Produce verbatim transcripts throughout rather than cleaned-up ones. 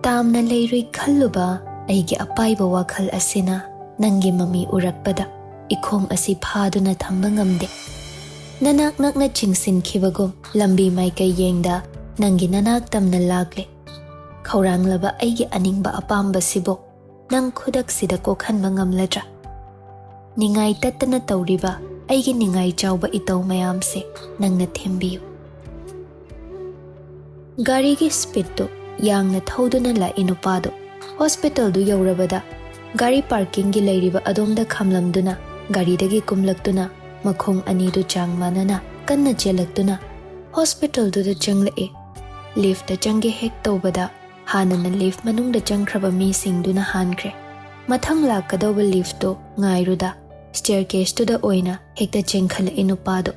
ꯌꯥꯝꯅ ꯂꯩꯔꯨꯏ ꯈꯜꯂꯨꯕ ꯑꯩꯒꯤ ꯑꯄꯥꯏꯕ ꯋꯥꯈꯜ ꯑꯁꯤꯅ ꯅꯪꯒꯤ ꯃꯃꯤ ꯎꯔꯛꯄꯗ ꯏꯈꯣꯡ ꯑꯁꯤ ꯐꯥꯗꯨꯅ ꯊꯝꯕ ꯉꯝꯗꯦ꯫ ꯅꯅꯥꯛ ꯅꯛꯅ ꯆꯤꯡꯁꯤꯟꯈꯤꯕꯒꯨꯝ ꯂꯝꯕꯤ ꯃꯥꯏꯀꯩ ꯌꯦꯡꯗ ꯅꯪꯒꯤ ꯅꯅꯥꯛ ꯇꯝꯅ ꯂꯥꯛꯂꯦ꯫ ꯈꯧꯔꯥꯡꯂꯕ ꯑꯩꯒꯤ ꯑꯅꯤꯡꯕ ꯑꯄꯥꯝꯕꯁꯤꯕꯨ ꯅꯪ ꯈꯨꯗꯛꯁꯤꯗ ꯀꯣꯛꯍꯟꯕ ꯉꯝꯂꯗ꯭ꯔꯥ? ꯅꯤꯡꯉꯥꯏ ꯇꯠꯇꯅ ꯇꯧꯔꯤꯕ ꯑꯩꯒꯤ ꯅꯤꯡꯉꯥꯏ ꯆꯥꯎꯕ ꯏꯇꯧ ꯃꯌꯥꯝꯁꯦ ꯅꯪꯅ ꯊꯦꯝꯕꯤꯌꯨ꯫ ꯒꯥꯔꯤꯒꯤ ꯁ꯭ꯄꯤꯗꯇꯨ ꯌꯥꯡꯅ ꯊꯧꯗꯨꯅ ꯂꯥꯛꯏ ꯅꯨꯄꯥꯗꯨ꯫ ꯍꯣꯁꯄꯤꯇꯥꯜꯗꯨ ꯌꯧꯔꯕꯗ ꯒꯥꯔꯤ ꯄꯥꯔꯀꯤꯡꯒꯤ ꯂꯩꯔꯤꯕ ꯑꯗꯣꯝꯗ ꯈꯥꯝꯂꯝꯗꯨꯅ ꯒꯥꯔꯤꯗꯒꯤ ꯀꯨꯝꯂꯛꯇꯨꯅ ꯃꯈꯣꯡ ꯑꯅꯤꯗꯨ ꯆꯥꯡ ꯃꯥꯟꯅꯅ ꯀꯟꯅ ꯆꯦꯜꯂꯛꯇꯨꯅ ꯍꯣꯁꯄꯤꯇꯥꯜꯗꯨꯗ ꯆꯪꯂꯛꯏ꯫ ꯂꯤꯐꯇ ꯆꯪꯒꯦ ꯍꯦꯛ ꯇꯧꯕꯗ ꯍꯥꯟꯅꯅ ꯂꯤꯐ ꯃꯅꯨꯡꯗ ꯆꯪꯈ꯭ꯔꯕ ꯃꯤꯁꯤꯡꯗꯨꯅ ꯍꯥꯟꯈ꯭ꯔꯦ꯫ ꯃꯊꯪ ꯂꯥꯛꯀꯗꯧꯕ ꯂꯤꯐꯇꯨ ꯉꯥꯏꯔꯨꯗ ꯁ꯭ꯇꯦꯌꯔ ꯀꯦꯁꯇꯨꯗ ꯑꯣꯏꯅ ꯍꯦꯛꯇ ꯆꯦꯟꯈꯠꯂꯛꯏ ꯅꯨꯄꯥꯗꯨ꯫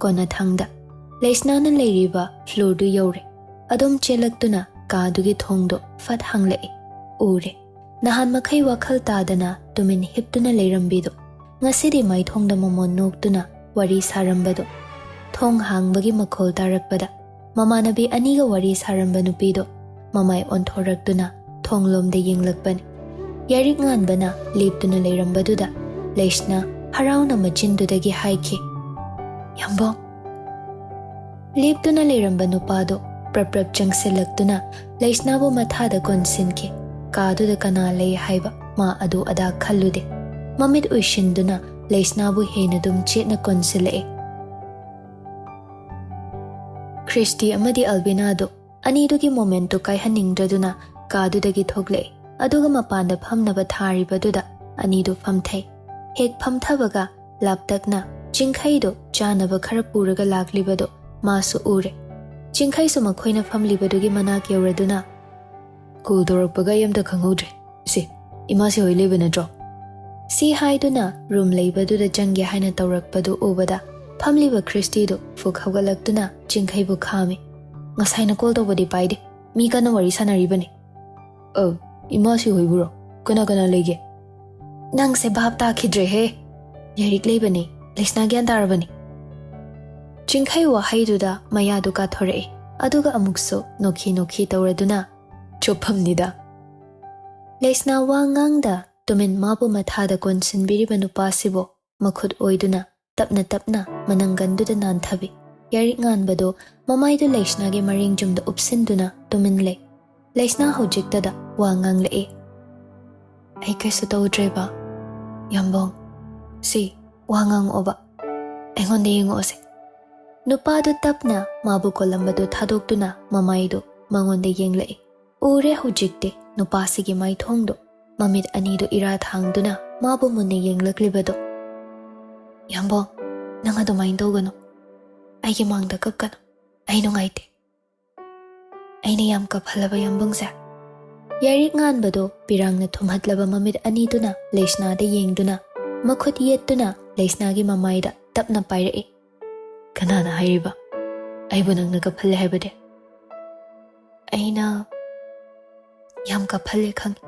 ꯀꯣꯟꯅꯊꯪꯗ ꯂꯩꯁꯅꯥꯅ ꯂꯩꯔꯤꯕ ꯐ꯭ꯂꯣꯔꯗꯨ ꯌꯧꯔꯦ꯫ ꯑꯗꯨꯝ ꯆꯦꯜꯂꯛꯇꯨꯅ ꯀꯥꯗꯨꯒꯤ ꯊꯣꯡꯗꯣ ꯐꯠ ꯍꯥꯡꯂꯛꯏ꯫ ꯎꯔꯦ꯫ ꯅꯍꯥꯟ ꯃꯈꯩ ꯋꯥꯈꯜ ꯇꯥꯗꯅ ꯇꯨꯃꯤꯟ ꯍꯤꯞꯇꯨꯅ ꯂꯩꯔꯝꯕꯤꯗꯣ ꯉꯁꯤꯗꯤ ꯃꯥꯏꯊꯣꯡꯗ ꯃꯃꯣꯟ ꯅꯣꯛꯇꯨꯅ ꯋꯥꯔꯤ ꯁꯥꯔꯝꯕꯗꯣ꯫ ꯊꯣꯡ ꯍꯥꯡꯕꯒꯤ ꯃꯈꯣꯜ ꯇꯥꯔꯛꯄꯗ ꯃꯃꯥꯟꯅꯕꯤ ꯑꯅꯤꯒ ꯋꯥꯔꯤ ꯁꯥꯔꯝꯕ ꯅꯨꯄꯤꯗꯣ ꯃꯃꯥꯏ ꯑꯣꯟꯊꯣꯔꯛꯇꯨꯅ ꯊꯣꯡꯂꯣꯝꯗ ꯌꯦꯡꯂꯛꯄꯅꯤ꯫ ꯌꯥꯏꯔꯤꯛ ꯉꯥꯟꯕꯅ ꯂꯦꯞꯇꯨꯅ ꯂꯩꯔꯝꯕꯗꯨꯗ ꯂꯩꯁꯅꯥ ꯍꯔꯥꯎꯅ ꯃꯆꯤꯟꯗꯨꯗꯒꯤ ꯍꯥꯏꯈꯤ, "ꯌꯥꯝꯕꯣꯡ!" ꯂꯦꯞꯇꯨꯅ ꯂꯩꯔꯝꯕ ꯅꯨꯄꯥꯗꯣ ꯄ꯭ꯔꯞ ꯄ꯭ꯔꯞ ꯆꯪꯁꯤꯜꯂꯛꯇꯨꯅ ꯂꯩꯁꯅꯥꯕꯨ ꯃꯊꯥꯗ ꯀꯣꯟꯁꯤꯟꯈꯤ꯫ ꯀꯥꯗꯨꯗ ꯀꯅꯥ ꯂꯩ ꯍꯥꯏꯕ ꯃꯥ ꯑꯗꯨ ꯑꯗꯥ ꯈꯜꯂꯨꯗꯦ꯫ ꯃꯃꯤꯠ ꯎꯏꯁꯤꯟꯗꯨꯅ ꯂꯩꯁꯅꯥꯕꯨ ꯍꯦꯟꯅ ꯑꯗꯨꯝ ꯆꯦꯠꯅ ꯀꯣꯟꯁꯤꯜꯂꯛꯑꯦ꯫ ꯈ꯭ꯔꯤꯁꯇꯤ ꯑꯃꯗꯤ ꯑꯜꯕꯤꯅꯥꯗꯨ ꯑꯅꯤꯗꯨꯒꯤ ꯃꯣꯃꯦꯟꯠꯇꯨ ꯀꯥꯏꯍꯟꯅꯤꯡꯗ꯭ꯔꯗꯨꯅ ꯀꯥꯗꯨꯗꯒꯤ ꯊꯣꯛꯂꯛꯏ꯫ ꯑꯗꯨꯒ ꯃꯄꯥꯟꯗ ꯐꯝꯅꯕ ꯊꯥꯔꯤꯕꯗꯨꯗ ꯑꯅꯤꯗꯨ ꯐꯝꯊꯩ꯫ ꯍꯦꯛ ꯐꯝꯊꯕꯒ ꯂꯥꯞꯇꯛꯅ ꯆꯤꯡꯈꯩꯗꯨ ꯆꯥꯅꯕ ꯈꯔ ꯄꯨꯔꯒ ꯂꯥꯛꯂꯤꯕꯗꯨ ꯃꯥꯁꯨ ꯎꯔꯦ꯫ ꯆꯤꯡꯈꯩꯁꯨ ꯃꯈꯣꯏꯅ ꯐꯝꯂꯤꯕꯗꯨꯒꯤ ꯃꯅꯥꯛ ꯌꯧꯔꯗꯨꯅ, "ꯀꯣꯜ ꯇꯧꯔꯛꯄꯒ ꯑꯩ ꯑꯝꯇ ꯈꯪꯍꯧꯗ꯭ꯔꯦ꯫ ꯁꯤ, ꯏꯃꯥꯁꯤ ꯍꯣꯏ ꯂꯩꯕ ꯅꯠꯇ꯭ꯔꯣ?" ꯁꯤ ꯍꯥꯏꯗꯨꯅ ꯔꯨꯝ ꯂꯩꯕꯗꯨꯗ ꯆꯪꯒꯦ ꯍꯥꯏꯅ ꯇꯧꯔꯛꯄꯗꯨ ꯎꯕꯗ ꯐꯝꯂꯤꯕ ꯈ꯭ꯔꯤꯁꯇꯤꯗꯨ ꯐꯨꯛ ꯍꯧꯒꯠꯂꯛꯇꯨꯅ ꯆꯤꯡꯈꯩꯕꯨ ꯈꯥꯝꯃꯤ꯫ "ꯉꯁꯥꯏꯅ ꯀꯣꯜ ꯇꯧꯕꯗꯤ ꯄꯥꯏꯗꯦ꯫ ꯃꯤ ꯀꯟꯅ ꯋꯥꯔꯤ ꯁꯥꯟꯅꯔꯤꯕꯅꯤ꯫" "ꯑ, ꯏꯃꯥꯁꯤ ꯍꯣꯏꯕꯨꯔꯣ? ꯀꯅꯥ ꯀꯅꯥ ꯂꯩꯒꯦ?" "ꯅꯪꯁꯦ ꯚꯥꯞ ꯇꯥꯈꯤꯗ꯭ꯔꯦꯍꯦ꯫ ꯌꯥꯏꯔꯤꯛ ꯂꯩꯕꯅꯤ꯫ ꯂꯩꯁꯅꯥ ꯒ꯭ꯌꯥꯟ ꯇꯥꯔꯕꯅꯤ꯫" ꯆꯤꯡꯈꯩ ꯋꯥꯍꯩꯗꯨꯗ ꯃꯌꯥꯗꯨ ꯀꯥꯊꯣꯔꯛꯏ꯫ ꯑꯗꯨꯒ ꯑꯃꯨꯛꯁꯨ ꯅꯣꯛꯈꯤ ꯅꯣꯛꯈꯤ ꯇꯧꯔꯗꯨꯅ, ꯆꯣꯞꯐꯝꯅꯤꯗ꯫ ꯂꯩꯁꯅꯥ ꯋꯥ ꯉꯥꯡꯗ ꯇꯨꯃꯤꯟ ꯃꯥꯕꯨ ꯃꯊꯥꯗ ꯀꯣꯟꯁꯤꯟꯕꯤꯔꯤꯕ ꯅꯨꯄꯥꯁꯤꯕꯨ ꯃꯈꯨꯠ ꯑꯣꯏꯗꯨꯅ ꯇꯞꯅ ꯇꯞꯅ ꯃꯅꯪꯒꯟꯗꯨꯗ ꯅꯥꯟꯊꯕꯤ꯫ ꯌꯥꯏꯔꯤꯛ ꯉꯥꯟꯕꯗꯨ ꯃꯃꯥꯏꯗꯨ ꯂꯩꯁꯅꯥꯒꯤ ꯃꯔꯤꯡꯖꯨꯝꯗ ꯎꯞꯁꯤꯟꯗꯨꯅ ꯇꯨꯃꯤꯟ ꯂꯩ꯫ ꯂꯩꯁꯅꯥ ꯍꯧꯖꯤꯛꯇꯗ ꯋꯥ ꯉꯥꯡꯂꯛꯏ꯫ "ꯑꯩ ꯀꯩꯁꯨ ꯇꯧꯗ꯭ꯔꯦꯕ, ꯌꯥꯝꯕꯣꯡ꯫ ꯁꯤ, ꯋꯥ ꯉꯥꯡꯉꯛꯑꯣꯕ꯫ ꯑꯩꯉꯣꯟꯗ ꯌꯦꯡꯉꯛꯑꯣꯁꯦ꯫" ꯅꯨꯄꯥꯗꯨ ꯇꯞꯅ ꯃꯥꯕꯨ ꯀꯣꯜꯂꯝꯕꯗꯨ ꯊꯥꯗꯣꯛꯇꯨꯅ ꯃꯃꯥꯏꯗꯨ ꯃꯉꯣꯟꯗ ꯌꯦꯡꯂꯛꯏ꯫ ꯎꯔꯦ ꯍꯧꯖꯤꯛꯇꯤ ꯅꯨꯄꯥꯁꯤꯒꯤ ꯃꯥꯏꯊꯣꯡꯗꯨ, ꯃꯃꯤꯠ ꯑꯅꯤꯗꯨ ꯏꯔꯥ ꯊꯥꯡꯗꯨꯅ ꯃꯥꯕꯨ ꯃꯨꯟꯅ ꯌꯦꯡꯂꯛꯂꯤꯕꯗꯨ꯫ "ꯌꯥꯝꯕꯣꯡ, ꯅꯪ ꯑꯗꯨꯃꯥꯏꯅ ꯇꯧꯒꯅꯨ꯫ ꯑꯩꯒꯤ ꯃꯥꯡꯗ ꯀꯞꯀꯅꯨ꯫ ꯑꯩ ꯅꯨꯡꯉꯥꯏꯇꯦ꯫ ꯑꯩꯅ ꯌꯥꯝ ꯀꯞꯍꯜꯂꯕ, ꯌꯥꯝꯕꯨꯡꯁꯦ?" ꯌꯥꯏꯔꯤꯛ ꯉꯥꯟꯕꯗꯣ ꯄꯤꯔꯥꯡꯅ ꯊꯨꯝꯍꯠꯂꯕ ꯃꯃꯤꯠ ꯑꯅꯤꯗꯨꯅ ꯂꯩꯁꯅꯥꯗ ꯌꯦꯡꯗꯨꯅ, ꯃꯈꯨꯠ ꯌꯦꯠꯇꯨꯅ ꯂꯩꯁꯅꯥꯒꯤ ꯃꯃꯥꯏꯗ ꯇꯞꯅ ꯄꯥꯏꯔꯛꯏ꯫ "ꯀꯅꯥꯅ ꯍꯥꯏꯔꯤꯕ ꯑꯩꯕꯨ ꯅꯪꯅ ꯀꯞꯍꯜꯂꯦ ꯍꯥꯏꯕꯗꯤ?" "ꯑꯩꯅ ꯌꯥꯝ ꯀꯞꯍꯜꯂꯦ ꯈꯪꯉꯤ꯫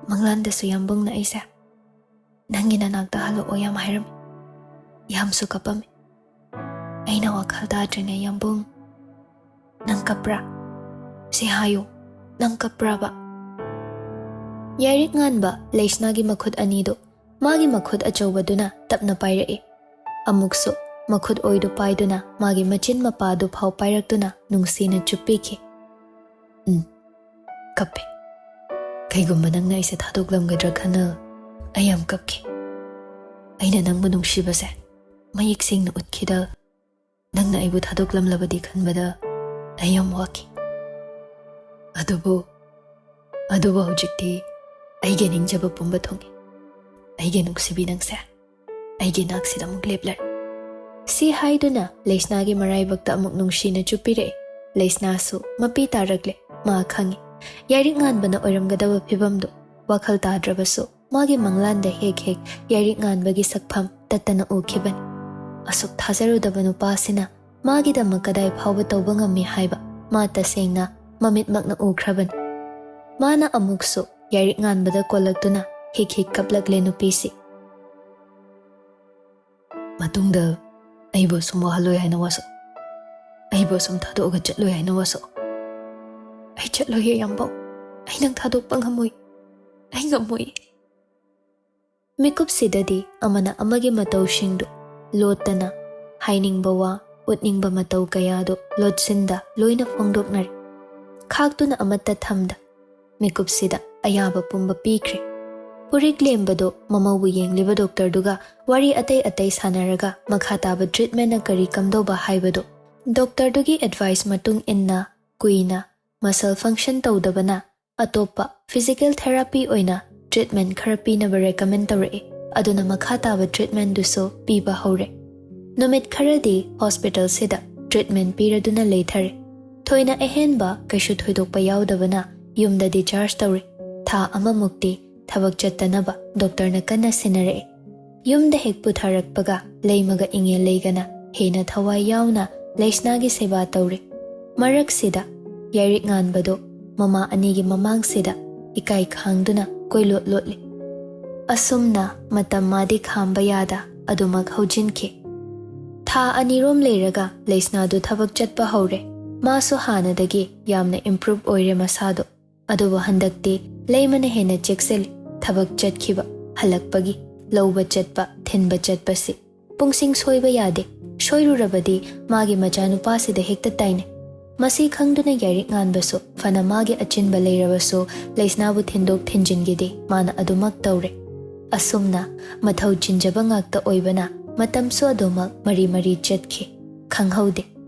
ꯃꯪꯂꯥꯟꯗꯁꯨ ꯌꯥꯝꯕꯨꯡꯅ ꯑꯩꯁꯦ ꯅꯪꯒꯤ ꯅꯅꯥꯛꯇ ꯍꯜꯂꯛꯑꯣ ꯌꯥꯝ ꯍꯥꯏꯔꯝꯃꯤ꯫ ꯌꯥꯝꯁꯨ ꯀꯞꯄꯝꯃꯤ꯫ ꯑꯩꯅ ꯋꯥꯈꯜ ꯇꯥꯗ꯭ꯔꯤꯉꯩ, ꯌꯥꯝꯕꯨꯡ, ꯅꯪ ꯀꯞꯄ꯭ꯔꯥ? ꯁꯤ ꯍꯥꯏꯌꯨ, ꯅꯪ ꯀꯞꯄ꯭ꯔꯥꯕ?" ꯌꯥꯏꯔꯤꯛ ꯉꯥꯟꯕ ꯂꯩꯁꯅꯥꯒꯤ ꯃꯈꯨꯠ ꯑꯅꯤꯗꯨ ꯃꯥꯒꯤ ꯃꯈꯨꯠ ꯑꯆꯧꯕꯗꯨꯅ ꯇꯞꯅ ꯄꯥꯏꯔꯛꯏ꯫ ꯑꯃꯨꯛꯁꯨ ꯃꯈꯨꯠ ꯑꯣꯏꯗꯨ ꯄꯥꯏꯗꯨꯅ ꯃꯥꯒꯤ ꯃꯆꯤꯟ ꯃꯄꯥꯗꯨ ꯐꯥꯎ ꯄꯥꯏꯔꯛꯇꯨꯅ ꯅꯨꯡꯁꯤꯅ ꯆꯨꯞꯄꯤꯈꯤ꯫ "ꯎꯝ, ꯀꯞꯄꯦ꯫ ꯀꯩꯒꯨꯝꯕ ꯅꯪꯅ ꯑꯩꯁꯦ ꯊꯥꯗꯣꯛꯂꯝꯒꯗ꯭ꯔꯥ ꯈꯟꯅ ꯑꯩ ꯌꯥꯝ ꯀꯞꯈꯤ꯫ ꯑꯩꯅ ꯅꯪꯕꯨ ꯅꯨꯡꯁꯤꯕꯁꯦ ꯃꯌꯦꯛ ꯁꯦꯡꯅ ꯎꯠꯈꯤꯗ ꯅꯪꯅ ꯑꯩꯕꯨ ꯊꯥꯗꯣꯛꯂꯝꯂꯕꯗꯤ ꯈꯟꯕꯗ ꯑꯩ ꯌꯥꯝ ꯋꯥꯈꯤ꯫ ꯑꯗꯨꯕꯨ, ꯑꯗꯨꯕꯨ ꯍꯧꯖꯤꯛꯇꯤ ꯑꯩꯒꯤ ꯅꯤꯡꯖꯕ ꯄꯨꯝꯕ ꯊꯨꯡꯉꯤ꯫ ꯑꯩꯒꯤ ꯅꯨꯡꯁꯤꯕꯤ ꯅꯪꯁꯦ ꯑꯩꯒꯤ ꯅꯥꯛꯁꯤꯗ ꯑꯃꯨꯛ ꯂꯦꯞꯂꯔꯦ꯫" ꯁꯤ ꯍꯥꯏꯗꯨꯅ ꯂꯩꯁꯅꯥꯒꯤ ꯃꯔꯥꯏꯕꯛꯇ ꯑꯃꯨꯛ ꯅꯨꯡꯁꯤꯅ ꯆꯨꯞꯄꯤꯔꯛꯏ꯫ ꯂꯩꯁꯅꯥꯁꯨ ꯃꯄꯤ ꯇꯥꯔꯛꯂꯦ꯫ ꯃꯥ ꯈꯪꯉꯤ, ꯌꯥꯏꯔꯤꯛ ꯉꯥꯟꯕꯅ ꯑꯣꯏꯔꯝꯒꯗꯕ ꯐꯤꯕꯝꯗꯨ꯫ ꯋꯥꯈꯜ ꯇꯥꯗ꯭ꯔꯕꯁꯨ ꯃꯥꯒꯤ ꯃꯪꯂꯥꯟꯗ ꯍꯦꯛ ꯍꯦꯛ ꯌꯥꯏꯔꯤꯛ ꯉꯥꯟꯕꯒꯤ ꯁꯛꯐꯝ ꯇꯠꯇꯅ ꯎꯈꯤꯕꯅꯤ꯫ ꯑꯁꯨꯛ ꯊꯥꯖꯔꯨꯗꯕ ꯅꯨꯄꯥꯁꯤꯅ ꯃꯥꯒꯤꯗꯃꯛ ꯀꯗꯥꯏ ꯐꯥꯎꯕ ꯇꯧꯕ ꯉꯝꯃꯤ ꯍꯥꯏꯕ ꯃꯥ ꯇꯁꯦꯡꯅ ꯃꯃꯤꯠꯃꯛꯅ ꯎꯈ꯭ꯔꯕꯅꯤ꯫ ꯃꯥꯅ ꯑꯃꯨꯛꯁꯨ ꯌꯥꯏꯔꯤꯛ ꯉꯥꯟꯕꯗ ꯀꯣꯜꯂꯛꯇꯨꯅ ꯍꯤꯛ ꯍꯤꯛ ꯀꯞꯂꯛꯂꯦ ꯅꯨꯄꯤꯁꯤ꯫ "ꯃꯇꯨꯡꯗ ꯑꯩꯕꯨ ꯑꯁꯨꯝ ꯋꯥꯍꯜꯂꯣꯏ ꯍꯥꯏꯅ ꯋꯥꯁꯛ, ꯑꯩꯕꯨ ꯑꯁꯨꯝ ꯊꯥꯗꯣꯛꯑꯒ ꯆꯠꯂꯣꯏ ꯍꯥꯏꯅ ꯋꯥꯁꯛ꯫ ꯑꯩ ꯆꯠꯂꯣꯏꯌꯦ, ꯌꯥꯝꯕꯧ꯫ ꯑꯩ ꯅꯪ ꯊꯥꯗꯣꯛꯄ ꯉꯝꯃꯣꯏ꯫ ꯑꯩ ꯉꯝꯃꯣꯏ꯫ ꯃꯤꯀꯨꯞꯁꯤꯗꯗꯤ ꯑꯃꯅ ꯑꯃꯒꯤ ꯃꯇꯧꯁꯤꯡꯗꯨ ꯂꯣꯠꯇꯅ, ꯍꯥꯏꯅꯤꯡꯕ ꯋꯥ, ꯎꯠꯅꯤꯡꯕ ꯃꯇꯧ ꯀꯌꯥꯗꯨ ꯂꯣꯠꯁꯤꯟꯗ ꯂꯣꯏꯅ ꯐꯣꯡꯗꯣꯛꯅꯔꯦ꯫ ꯈꯥꯛꯇꯨꯅ ꯑꯃꯠꯇ ꯊꯝꯗ ꯃꯤꯀꯨꯞꯁꯤꯗ ꯑꯌꯥꯕ ꯄꯨꯝꯕ ꯄꯤꯈ꯭ꯔꯦ꯫ ꯄꯨꯔꯤꯛ ꯂꯦꯝꯕꯗꯨ ꯃꯃꯧꯕꯨ ꯌꯦꯡꯂꯤꯕ ꯗꯣꯛꯇꯔꯗꯨꯒ ꯋꯥꯔꯤ ꯑꯇꯩ ꯑꯇꯩ ꯁꯥꯟꯅꯔꯒ ꯃꯈꯥ ꯇꯥꯕ ꯇ꯭ꯔꯤꯠꯃꯦꯟꯅ ꯀꯔꯤ ꯀꯝꯗꯧꯕ ꯍꯥꯏꯕꯗꯨ ꯗꯣꯛꯇꯔꯗꯨꯒꯤ ꯑꯦꯗꯚꯥꯏꯁ ꯃꯇꯨꯡ ꯏꯟꯅ ꯀꯨꯏꯅ ꯃꯁꯜ ꯐꯪꯁꯟ ꯇꯧꯗꯕꯅ ꯑꯇꯣꯞꯄ ꯐꯤꯖꯤꯀꯦꯜ ꯊꯦꯔꯥꯄꯤ ꯑꯣꯏꯅ ꯇ꯭ꯔꯤꯠꯃꯦꯟ ꯈꯔ ꯄꯤꯅꯕ ꯔꯦꯀꯃꯦꯟ ꯇꯧꯔꯛꯏ꯫ ꯑꯗꯨꯅ ꯃꯈꯥ ꯇꯥꯕ ꯇ꯭ꯔꯤꯠꯃꯦꯟꯗꯨꯁꯨ ꯄꯤꯕ ꯍꯧꯔꯦ꯫ ꯅꯨꯃꯤꯠ ꯈꯔꯗꯤ ꯍꯣꯁꯄꯤꯇꯥꯜꯁꯤꯗ ꯇ꯭ꯔꯤꯠꯃꯦꯟ ꯄꯤꯔꯗꯨꯅ ꯂꯩꯊꯔꯦ꯫ ꯊꯣꯏꯅ ꯑꯍꯦꯟꯕ ꯀꯩꯁꯨ ꯊꯣꯏꯗꯣꯛꯄ ꯌꯥꯎꯗꯕꯅ ꯌꯨꯝꯗ ꯗꯤꯆꯥꯔꯖ ꯇꯧꯔꯦ꯫ ꯊꯥ ꯑꯃꯃꯨꯛꯇꯤ ꯊꯕꯛ ꯆꯠꯇꯅꯕ ꯗꯣꯛꯇꯔꯅ ꯀꯟꯅ ꯁꯦꯟꯅꯔꯛꯏ꯫ ꯌꯨꯝꯗ ꯍꯦꯛ ꯄꯨꯊꯔꯛꯄꯒ ꯂꯩꯃꯒ ꯏꯉꯦꯜ ꯂꯩꯒꯅ ꯍꯦꯟꯅ ꯊꯋꯥꯏ ꯌꯥꯎꯅ ꯂꯩꯁꯅꯥꯒꯤ ꯁꯦꯕꯥ ꯇꯧꯔꯦ꯫ ꯃꯔꯛꯁꯤꯗ ꯌꯥꯏꯔꯤꯛ ꯉꯥꯟꯕꯗꯣ ꯃꯃꯥ ꯑꯅꯤꯒꯤ ꯃꯃꯥꯡꯁꯤꯗ ꯏꯀꯥꯏ ꯈꯥꯡꯗꯨꯅ ꯀꯣꯏꯂꯣꯠ ꯂꯣꯠꯂꯤ꯫ ꯑꯁꯨꯝꯅ ꯃꯇꯝ ꯃꯥꯗꯤ ꯈꯥꯝꯕ ꯌꯥꯗ ꯑꯗꯨꯃꯛ ꯍꯧꯖꯤꯟꯈꯤ꯫ ꯊꯥ ꯑꯅꯤꯔꯣꯝ ꯂꯩꯔꯒ ꯂꯩꯁꯅꯥꯗꯨ ꯊꯕꯛ ꯆꯠꯄ ꯍꯧꯔꯦ꯫ ꯃꯥꯁꯨ ꯍꯥꯟꯅꯗꯒꯤ ꯌꯥꯝꯅ ꯏꯝꯄ꯭ꯔꯨꯞ ꯑꯣꯏꯔꯦ ꯃꯁꯥꯗꯣ꯫ ꯑꯗꯨꯕꯨ ꯍꯟꯗꯛꯇꯤ ꯂꯩꯃꯅ ꯍꯦꯟꯅ ꯆꯦꯛꯁꯤꯜꯂꯤ꯫ ꯊꯕꯛ ꯆꯠꯈꯤꯕ, ꯍꯜꯂꯛꯄꯒꯤ, ꯂꯧꯕ ꯆꯠꯄ, ꯊꯤꯟꯕ ꯆꯠꯄꯁꯤ ꯄꯨꯡꯁꯤꯡ ꯁꯣꯏꯕ ꯌꯥꯗꯦ꯫ ꯁꯣꯏꯔꯨꯔꯕꯗꯤ ꯃꯥꯒꯤ ꯃꯆꯥꯅꯨꯄꯥꯁꯤꯗ ꯍꯦꯛꯇ ꯇꯥꯏꯅꯩ꯫ ꯃꯁꯤ ꯈꯪꯗꯨꯅ ꯌꯥꯏꯔꯤꯛ ꯉꯥꯟꯕꯁꯨ ꯐꯅ ꯃꯥꯒꯤ ꯑꯆꯤꯟꯕ ꯂꯩꯔꯕꯁꯨ ꯂꯩꯁꯅꯥꯕꯨ ꯊꯤꯟꯗꯣꯛ ꯊꯤꯟꯖꯤꯟꯒꯤꯗꯤ ꯃꯥꯅ ꯑꯗꯨꯃꯛ ꯇꯧꯔꯦ꯫ ꯑꯁꯨꯝꯅ ꯃꯊꯧ ꯆꯤꯟꯖꯕ ꯉꯥꯛꯇ ꯑꯣꯏꯕꯅ ꯃꯇꯝꯁꯨ ꯑꯗꯨꯃꯛ ꯃꯔꯤ ꯃꯔꯤ ꯆꯠꯈꯤ꯫ ꯈꯪꯍꯧꯗꯦ꯫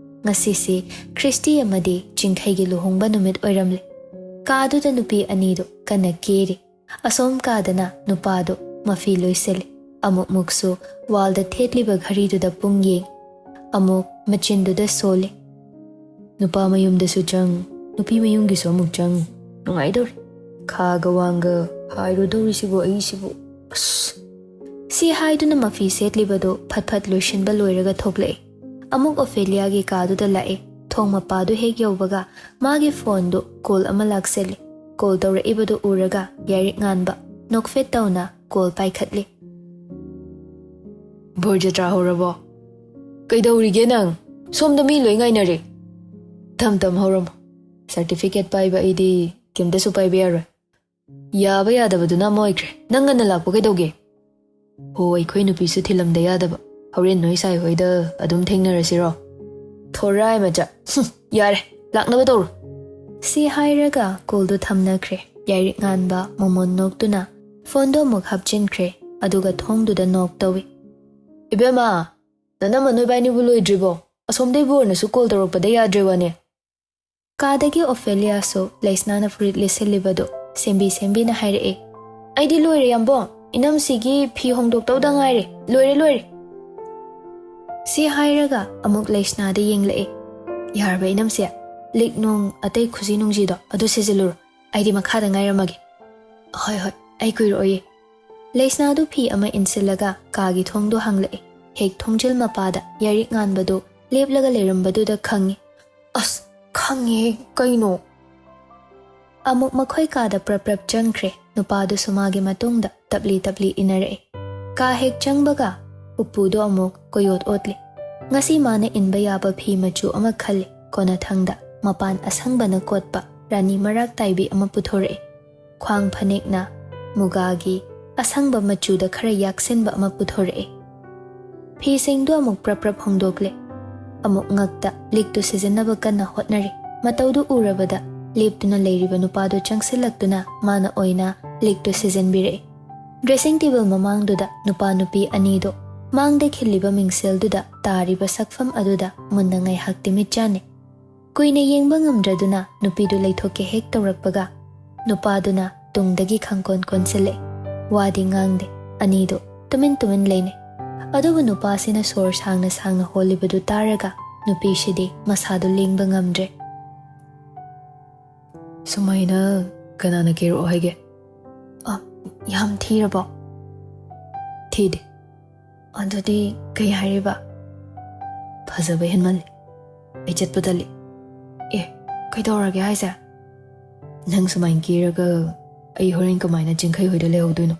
ꯉꯁꯤꯁꯤ ꯈ꯭ꯔꯤꯁꯇꯤ ꯑꯃꯗꯤ ꯆꯤꯡꯈꯩꯒꯤ ꯂꯨꯍꯣꯡꯕ ꯅꯨꯃꯤꯠ ꯑꯣꯏꯔꯝꯂꯦ꯫ ꯀꯥꯗꯨꯗ ꯅꯨꯄꯤ ꯑꯅꯤꯗꯨ ꯀꯟꯅ ꯀꯦꯔꯤ꯫ ꯑꯁꯣꯝ ꯀꯥꯗꯅ ꯅꯨꯄꯥꯗꯨ ꯃꯐꯤ ꯂꯣꯏꯁꯤꯜꯂꯤ꯫ ꯑꯃꯨꯛꯃꯨꯛꯁꯨ ꯋꯥꯜꯗ ꯊꯦꯠꯂꯤꯕ ꯘꯔꯤꯗꯨꯗ ꯄꯨꯡ ꯌꯦꯡ, ꯑꯃꯨꯛ ꯃꯆꯤꯟꯗꯨꯗ ꯁꯣꯜꯂꯤ꯫ ꯅꯨꯄꯥ ꯃꯌꯨꯝꯗꯁꯨ ꯆꯪ, ꯅꯨꯄꯤ ꯃꯌꯨꯝꯒꯤꯁꯨ ꯑꯃꯨꯛ ꯆꯪ꯫ ꯅꯨꯡꯉꯥꯏꯗꯧꯔꯤ꯫ ꯈꯥꯒ ꯋꯥꯡꯒ ꯍꯥꯏꯔꯨꯗꯧꯔꯤꯁꯤꯕꯨ ꯑꯩꯁꯤꯕꯨ꯫ ꯑꯁ! ꯁꯤ ꯍꯥꯏꯗꯨꯅ ꯃꯐꯤ ꯁꯦꯠꯂꯤꯕꯗꯨ ꯐꯠ ꯐꯠ ꯂꯣꯏꯁꯤꯟꯕ ꯂꯣꯏꯔꯒ ꯊꯣꯛꯂꯛꯏ꯫ ꯑꯃꯨꯛ ꯑꯣꯐꯦꯂꯤꯌꯥꯒꯤ ꯀꯥꯗꯨꯗ ꯂꯥꯛꯏ꯫ ꯊꯣꯡ ꯃꯄꯥꯗꯨ ꯍꯦꯛ ꯌꯧꯕꯒ ꯃꯥꯒꯤ ꯐꯣꯟꯗꯨ ꯀꯣꯜ ꯑꯃ ꯂꯥꯛꯁꯤꯜꯂꯤ꯫ ꯀꯣꯜ ꯇꯧꯔꯛꯏꯕꯗꯨ ꯎꯔꯒ ꯌꯥꯏꯔꯤꯛ ꯉꯥꯟꯕ ꯅꯣꯛꯐꯦꯠ ꯇꯧꯅ ꯀꯣꯜ ꯄꯥꯏꯈꯠꯂꯤ꯫ ꯕꯣꯔ ꯖꯇ꯭ꯔꯥ ꯍꯧꯔꯕꯣ? ꯀꯩꯗꯧꯔꯤꯒꯦ ꯅꯪ? ꯁꯣꯝꯗ ꯃꯤ ꯂꯣꯏ ꯉꯥꯏꯅꯔꯦ꯫ ꯊꯝ ꯊꯝ ꯍꯧꯔꯝꯃꯣ꯫ ꯁꯥꯔꯇꯤꯐꯤꯀꯦꯠ ꯄꯥꯏꯕ ꯑꯩꯗꯤ ꯀꯩꯝꯇꯁꯨ ꯄꯥꯏꯕ ꯌꯥꯔꯣꯏ꯫ ꯌꯥꯕ ꯌꯥꯗꯕꯗꯨꯅ ꯑꯃ ꯑꯣꯏꯈ꯭ꯔꯦ꯫ ꯅꯪ ꯉꯟꯅ ꯂꯥꯛꯄ ꯀꯩꯗꯧꯒꯦ? ꯍꯣ, ꯑꯩꯈꯣꯏ ꯅꯨꯄꯤꯁꯨ ꯊꯤꯜꯂꯝꯗ ꯌꯥꯗꯕ꯫ ꯍꯣꯔꯦꯟ ꯅꯣꯏ ꯁꯥꯏ ꯍꯣꯏꯗ ꯑꯗꯨꯝ ꯊꯦꯡꯅꯔꯁꯤꯔꯣ? ꯊꯣꯔꯥꯏ ꯃꯆꯥ꯫ ꯍꯨꯝ, ꯌꯥꯔꯦ, ꯂꯥꯛꯅꯕ ꯇꯧꯔꯣ꯫ ꯁꯤ ꯍꯥꯏꯔꯒ ꯀꯣꯜꯗꯨ ꯊꯝꯅꯈ꯭ꯔꯦ꯫ ꯌꯥꯏꯔꯤꯛ ꯉꯥꯟꯕ ꯃꯣꯃꯣꯟ ꯅꯣꯛꯇꯨꯅ ꯐꯣꯟꯗꯣ ꯑꯃꯨꯛ ꯍꯥꯞꯆꯤꯟꯈ꯭ꯔꯦ꯫ ꯑꯗꯨꯒ ꯊꯣꯡꯗꯨꯗ ꯅꯣꯛ ꯇꯧꯏ꯫ "ꯏꯕꯦꯝꯃ, ꯅꯅꯝꯃ ꯅꯣꯏꯕꯥꯏꯅꯤꯕꯨ ꯂꯣꯏꯗ꯭ꯔꯤꯕꯣ? ꯑꯁꯣꯝꯗꯩ ꯕꯣꯔꯅꯁꯨ ꯀꯣꯜ ꯇꯧꯔꯛꯄꯗ ꯌꯥꯗ꯭ꯔꯦ ꯋꯥꯅꯦ?" ꯀꯥꯗꯒꯤ ꯑꯣꯐꯦꯂꯤꯌꯥꯁꯨ ꯂꯩꯁꯅꯥꯅ ꯐꯨꯔꯤꯠ ꯂꯤꯠꯁꯤꯜꯂꯤꯕꯗꯨ ꯁꯦꯝꯕꯤ ꯁꯦꯝꯕꯤꯅ ꯍꯥꯏꯔꯛꯑꯦ꯫ "ꯑꯩꯗꯤ ꯂꯣꯏꯔꯦ ꯌꯥꯝꯕꯣ, ꯏꯅꯝꯁꯤꯒꯤ ꯐꯤ ꯍꯣꯡꯗꯣꯛꯇꯧꯗ ꯉꯥꯏꯔꯦ, ꯂꯣꯏꯔꯦ ꯂꯣꯏꯔꯦ꯫" ꯁꯤ ꯍꯥꯏꯔꯒ ꯑꯃꯨꯛ ꯂꯩꯁꯅꯥꯗ ꯌꯦꯡꯂꯛꯑꯦ꯫ "ꯌꯥꯔꯕ ꯏꯅꯝꯁꯦ, ꯂꯤꯛ ꯅꯨꯡ ꯑꯇꯩ ꯈꯨꯖꯤ ꯅꯨꯡꯖꯤꯗꯣ ꯑꯗꯨ ꯁꯤꯖꯤꯜꯂꯨꯔꯣ, ꯑꯩꯗꯤ ꯃꯈꯥꯗ ꯉꯥꯏꯔꯝꯃꯒꯦ꯫" "ꯍꯣꯏ ꯍꯣꯏ, ꯑꯩ ꯀꯨꯏꯔꯛꯑꯣꯏꯌꯦ꯫" ꯂꯩꯁꯅꯥꯗꯨ ꯐꯤ ꯑꯃ ꯏꯟꯁꯤꯜꯂꯒ ꯀꯥꯒꯤ ꯊꯣꯡꯗꯣ ꯍꯥꯡꯂꯛꯑꯦ꯫ ꯍꯦꯛ ꯊꯣꯡꯖꯤꯜ ꯃꯄꯥꯗ ꯌꯥꯏꯔꯤꯛ ꯉꯥꯟꯕꯗꯨ ꯂꯦꯞꯂꯒ ꯂꯩꯔꯝꯕꯗꯨꯗ ꯈꯪꯉꯤ꯫ "ꯑꯁ, ꯈꯪꯉꯦꯍꯦ, ꯀꯩꯅꯣ?" ꯑꯃꯨꯛ ꯃꯈꯣꯏ ꯀꯥꯗ ꯄ꯭ꯔꯞ ꯄ꯭ꯔꯞ ꯆꯪꯈ꯭ꯔꯦ꯫ ꯅꯨꯄꯥꯗꯨꯁꯨ ꯃꯥꯒꯤ ꯃꯇꯨꯡꯗ ꯇꯞꯂꯤ ꯇꯞꯂꯤ ꯏꯟꯅꯔꯛꯑꯦ꯫ ꯀꯥ ꯍꯦꯛ ꯆꯪꯕꯒ ꯎꯄꯨꯗꯣ ꯑꯃꯨꯛ ꯀꯣꯏꯑꯣꯠ ꯑꯣꯠꯂꯦ꯫ ꯉꯁꯤ ꯃꯥꯅ ꯏꯟꯕ ꯌꯥꯕ ꯐꯤ ꯃꯆꯨ ꯑꯃ ꯈꯜꯂꯦ꯫ ꯀꯣꯟꯅꯊꯪꯗ ꯃꯄꯥꯟ ꯑꯁꯪꯕꯅ ꯀꯣꯠꯄ ꯔꯥꯅꯤ ꯃꯔꯥꯛ ꯇꯥꯏꯕꯤ ꯑꯃ ꯄꯨꯊꯣꯔꯛꯑꯦ꯫ ꯈ꯭ꯋꯥꯡ ꯐꯅꯦꯛꯅ ꯃꯨꯒꯥꯒꯤ ꯑꯁꯪꯕ ꯃꯆꯨꯗ ꯈꯔ ꯌꯥꯛꯁꯤꯟꯕ ꯑꯃ ꯄꯨꯊꯣꯔꯛꯑꯦ꯫ ꯐꯤꯁꯤꯡꯗꯨ ꯑꯃꯨꯛ ꯄ꯭ꯔꯞ ꯄ꯭ꯔꯞ ꯍꯣꯡꯗꯣꯛꯂꯦ꯫ ꯑꯃꯨꯛ ꯉꯛꯇ ꯂꯤꯛꯇꯨ ꯁꯤꯖꯤꯟꯅꯕ ꯀꯟꯅ ꯍꯣꯠꯅꯔꯤ꯫ ꯃꯇꯧꯗꯨ ꯎꯔꯕꯗ ꯂꯦꯞꯇꯨꯅ ꯂꯩꯔꯤꯕ ꯅꯨꯄꯥꯗꯨ ꯆꯪꯁꯤꯜꯂꯛꯇꯨꯅ ꯃꯥꯅ ꯑꯣꯏꯅ ꯂꯤꯛꯇꯨ ꯁꯤꯖꯤꯟꯕꯤꯔꯛꯏ꯫ ꯗ꯭ꯔꯦꯁꯤꯡ ꯇꯦꯕꯜ ꯃꯃꯥꯡꯗꯨꯗ ꯅꯨꯄꯥ ꯅꯨꯄꯤ ꯑꯅꯤꯗꯨ ꯃꯥꯡꯗ ꯈꯤꯜꯂꯤꯕ ꯃꯤꯡꯁꯦꯜꯗꯨꯗ ꯇꯥꯔꯤꯕ ꯁꯛꯐꯝ ꯑꯗꯨꯗ ꯃꯨꯟꯅ ꯉꯥꯏꯍꯥꯛꯇꯤ ꯃꯤꯠ ꯆꯥꯟꯅꯩ꯫ ꯀꯨꯏꯅ ꯌꯦꯡꯕ ꯉꯝꯗ꯭ꯔꯗꯨꯅ ꯅꯨꯄꯤꯗꯨ ꯂꯩꯊꯣꯛꯀꯦ ꯍꯦꯛ ꯇꯧꯔꯛꯄꯒ ꯅꯨꯄꯥꯗꯨꯅ ꯇꯨꯡꯗꯒꯤ ꯈꯪꯀꯣꯟ ꯀꯣꯟꯁꯤꯜꯂꯛꯏ꯫ ꯋꯥꯗꯤ ꯉꯥꯡꯗꯦ꯫ ꯑꯅꯤꯗꯨ ꯇꯨꯃꯤꯟ ꯇꯨꯃꯤꯟ ꯂꯩꯅꯩ꯫ ꯑꯗꯨꯕꯨ ꯅꯨꯄꯥꯁꯤꯅ ꯁꯣꯔ ꯁꯥꯡꯅ ꯁꯥꯡꯅ ꯍꯣꯜꯂꯤꯕꯗꯨ ꯇꯥꯔꯒ ꯅꯨꯄꯤꯁꯤꯗꯤ ꯃꯁꯥꯗꯨ ꯂꯦꯡꯕ ꯉꯝꯗ꯭ꯔꯦ꯫ "ꯁꯨꯃꯥꯏꯅ ꯀꯅꯥꯅ ꯀꯦꯔꯛꯑꯣ ꯍꯥꯏꯒꯦ?" "ꯑ, ꯌꯥꯝ ꯊꯤꯔꯕꯣ?" "ꯊꯤꯗꯦ꯫" "ꯑꯗꯨꯗꯤ ꯀꯩ ꯍꯥꯏꯔꯤꯕ?" "ꯐꯖꯕ ꯍꯦꯟꯃꯜꯂꯦ, ꯑꯩ ꯆꯠꯄ ꯇꯜꯂꯤ꯫" "ꯑꯦ, ꯀꯩꯗꯧꯔꯒꯦ ꯍꯥꯏꯁꯦ?" "ꯅꯪ ꯁꯨꯃꯥꯏꯅ ꯀꯦꯔꯒ ꯑꯩ ꯍꯣꯔꯦꯟ ꯀꯃꯥꯏꯅ ꯆꯤꯡꯈꯩ ꯍꯣꯏꯗ ꯂꯩꯍꯧꯗꯣꯏꯅꯣ?"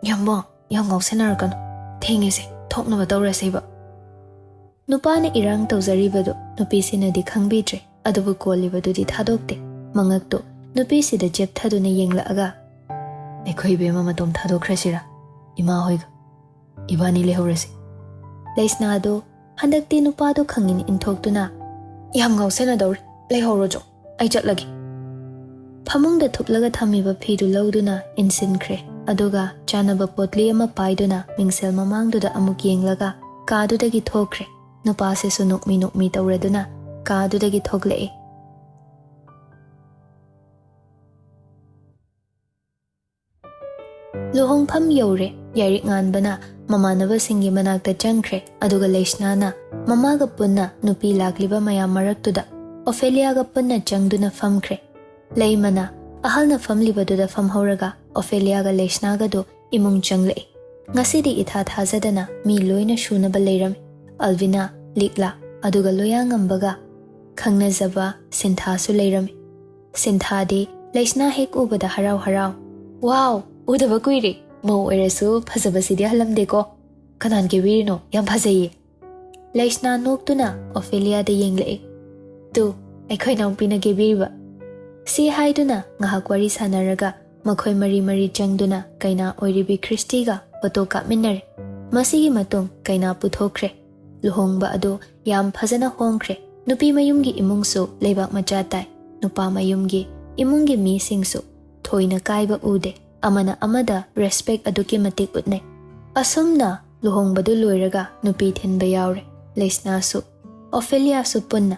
"ꯌꯥꯝꯕꯣ, ꯌꯥꯝ ꯉꯥꯎꯁꯟꯅꯔꯛꯀꯅꯨ꯫ ꯊꯦꯡꯉꯦꯁꯦ, ꯊꯣꯛꯅꯕ ꯇꯧꯔꯁꯦꯕ꯫" ꯅꯨꯄꯥꯅ ꯏꯔꯥꯡ ꯇꯧꯖꯔꯤꯕꯗꯨ ꯅꯨꯄꯤꯁꯤꯅꯗꯤ ꯈꯪꯕꯤꯗ꯭ꯔꯦ꯫ ꯑꯗꯨꯕꯨ ꯀꯣꯜꯂꯤꯕꯗꯨꯗꯤ ꯊꯥꯗꯣꯛꯇꯦ꯫ ꯃꯉꯛꯇꯨ ꯅꯨꯄꯤꯁꯤꯗ ꯆꯦꯞꯊꯗꯨꯅ ꯌꯦꯡꯂꯛꯑꯒ, "ꯑꯩꯈꯣꯏ ꯏꯕꯦꯝꯃ ꯃꯇꯣꯝ ꯊꯥꯗꯣꯛꯈ꯭ꯔꯁꯤꯔꯥ? ꯏꯃꯥ ꯍꯣꯏꯒ ꯏꯕꯥꯅꯤ ꯂꯩꯍꯧꯔꯁꯤ꯫" ꯂꯩꯁꯅꯥꯗꯨ ꯍꯟꯗꯛꯇꯤ ꯅꯨꯄꯥꯗꯨ ꯈꯪꯏꯟ ꯏꯟꯊꯣꯛꯇꯨꯅ, "ꯌꯥꯝ ꯉꯥꯎꯁꯟꯅꯗꯧꯔꯦ, ꯂꯩꯍꯧꯔꯣꯆꯣ, ꯑꯩ ꯆꯠꯂꯒꯦ꯫" ꯐꯃꯨꯡꯗ ꯊꯨꯞꯂꯒ ꯊꯝꯃꯤꯕ ꯐꯤꯗꯨ ꯂꯧꯗꯨꯅ ꯏꯟꯁꯤꯟꯈ꯭ꯔꯦ꯫ ꯑꯗꯨꯒ ꯆꯥꯅꯕ ꯄꯣꯠꯂꯤ ꯑꯃ ꯄꯥꯏꯗꯨꯅ ꯃꯤꯡꯁꯦꯜ ꯃꯃꯥꯡꯗꯨꯗ ꯑꯃꯨꯛ ꯌꯦꯡꯂꯒ ꯀꯥꯗꯨꯗꯒꯤ ꯊꯣꯛꯈ꯭ꯔꯦ꯫ ꯅꯨꯄꯥꯁꯤꯁꯨ ꯅꯣꯛꯃꯤ ꯅꯣꯛꯃꯤ ꯇꯧꯔꯗꯨꯅ ꯀꯥꯗꯨꯗꯒꯤ ꯊꯣꯛꯂꯛꯑꯦ꯫ ꯂꯨꯍꯣꯡꯐꯝ ꯌꯧꯔꯦ꯫ ꯌꯥꯏꯔꯤꯛ ꯉꯥꯟꯕꯅ ꯃꯃꯥꯟꯅꯕꯁꯤꯡꯒꯤ ꯃꯅꯥꯛꯇ ꯆꯪꯈ꯭ꯔꯦ, ꯑꯗꯨꯒ ꯂꯩꯁꯅꯥꯅ ꯃꯃꯥꯒ ꯄꯨꯟꯅ ꯅꯨꯄꯤ ꯂꯥꯛꯂꯤꯕ ꯃꯌꯥꯝ ꯃꯔꯛꯇꯨꯗ ꯑꯣꯐꯦꯂꯤꯌꯥꯒ ꯄꯨꯟꯅ ꯆꯪꯗꯨꯅ ꯐꯝꯈ꯭ꯔꯦ꯫ ꯂꯩꯃꯅ ꯑꯍꯜꯅ ꯐꯝꯂꯤꯕꯗꯨꯗ ꯐꯝꯍꯧꯔꯒ ꯑꯣꯐꯦꯂꯤꯌꯥꯒ ꯂꯩꯁꯅꯥꯒꯗꯨ ꯏꯃꯨꯡ ꯆꯪꯂꯛꯏ꯫ ꯉꯁꯤꯗꯤ ꯏꯊꯥ ꯊꯥꯖꯗꯅ ꯃꯤ ꯂꯣꯏꯅ ꯁꯨꯅꯕ ꯂꯩꯔꯝꯃꯤ꯫ ꯑꯜꯕꯤꯅꯥ, ꯂꯤꯛꯂꯥ, ꯑꯗꯨꯒ ꯂꯣꯌꯥꯉꯝꯕꯒ ꯈꯪꯅꯖꯕ ꯁꯤꯟꯊꯥꯁꯨ ꯂꯩꯔꯝꯃꯤ꯫ ꯁꯤꯟꯊꯥꯗꯤ ꯂꯩꯁꯅꯥ ꯍꯦꯛ ꯎꯕꯗ ꯍꯔꯥꯎ ꯍꯔꯥꯎ, "ꯋꯥꯎ, ꯎꯗꯕ ꯀꯨꯏꯔꯦ꯫ ꯃꯧ ꯑꯣꯏꯔꯁꯨ ꯐꯖꯕꯁꯤꯗꯤ ꯍꯜꯂꯝꯗꯦꯀꯣ꯫ ꯀꯅꯥꯅ ꯀꯦꯕꯤꯔꯤꯅꯣ? ꯌꯥꯝ ꯐꯖꯩꯌꯦ꯫" ꯂꯩꯁꯅꯥ ꯅꯣꯛꯇꯨꯅ ꯑꯣꯐꯦꯂꯤꯌꯥꯗ ꯌꯦꯡꯂꯛꯏ꯫ "ꯇꯨ, ꯑꯩꯈꯣꯏ ꯅꯥꯎꯄꯤꯅ ꯀꯦꯕꯤꯔꯤꯕ꯫" ꯁꯤ ꯍꯥꯏꯗꯨꯅ ꯉꯥꯏꯍꯥꯛ ꯋꯥꯔꯤ ꯁꯥꯟꯅꯔꯒ ꯃꯈꯣꯏ ꯃꯔꯤ ꯃꯔꯤ ꯆꯪꯗꯨꯅ ꯀꯩꯅꯥ ꯑꯣꯏꯔꯤꯕꯤ ꯈ꯭ꯔꯤꯁꯇꯤꯒ ꯐꯣꯇꯣ ꯀꯥꯞꯃꯤꯟꯅꯔꯦ꯫ ꯃꯁꯤꯒꯤ ꯃꯇꯨꯡ ꯀꯩꯅꯥ ꯄꯨꯊꯣꯛꯈ꯭ꯔꯦ꯫ ꯂꯨꯍꯣꯡꯕ ꯑꯗꯨ ꯌꯥꯝ ꯐꯖꯅ ꯍꯣꯡꯈ꯭ꯔꯦ꯫ ꯅꯨꯄꯤ ꯃꯌꯨꯝꯒꯤ ꯏꯃꯨꯡꯁꯨ ꯂꯩꯕꯥꯛ ꯃꯆꯥ ꯇꯥꯏ꯫ ꯅꯨꯄꯥ ꯃꯌꯨꯝꯒꯤ ꯏꯃꯨꯡꯒꯤ ꯃꯤꯁꯤꯡꯁꯨ ꯊꯣꯏꯅ ꯀꯥꯏꯕ ꯎꯗꯦ꯫ ꯑꯃꯅ ꯑꯃꯗ ꯔꯦꯁꯄꯦꯛ ꯑꯗꯨꯛꯀꯤ ꯃꯇꯤꯛ ꯎꯠꯅꯩ꯫ ꯑꯁꯨꯝꯅ ꯂꯨꯍꯣꯡꯕꯗꯨ ꯂꯣꯏꯔꯒ ꯅꯨꯄꯤ ꯊꯤꯟꯕ ꯌꯥꯎꯔꯦ꯫ ꯂꯩꯁꯅꯥꯁꯨ, ꯑꯣꯐꯦꯂꯤꯌꯥꯁꯨ ꯄꯨꯟꯅ꯫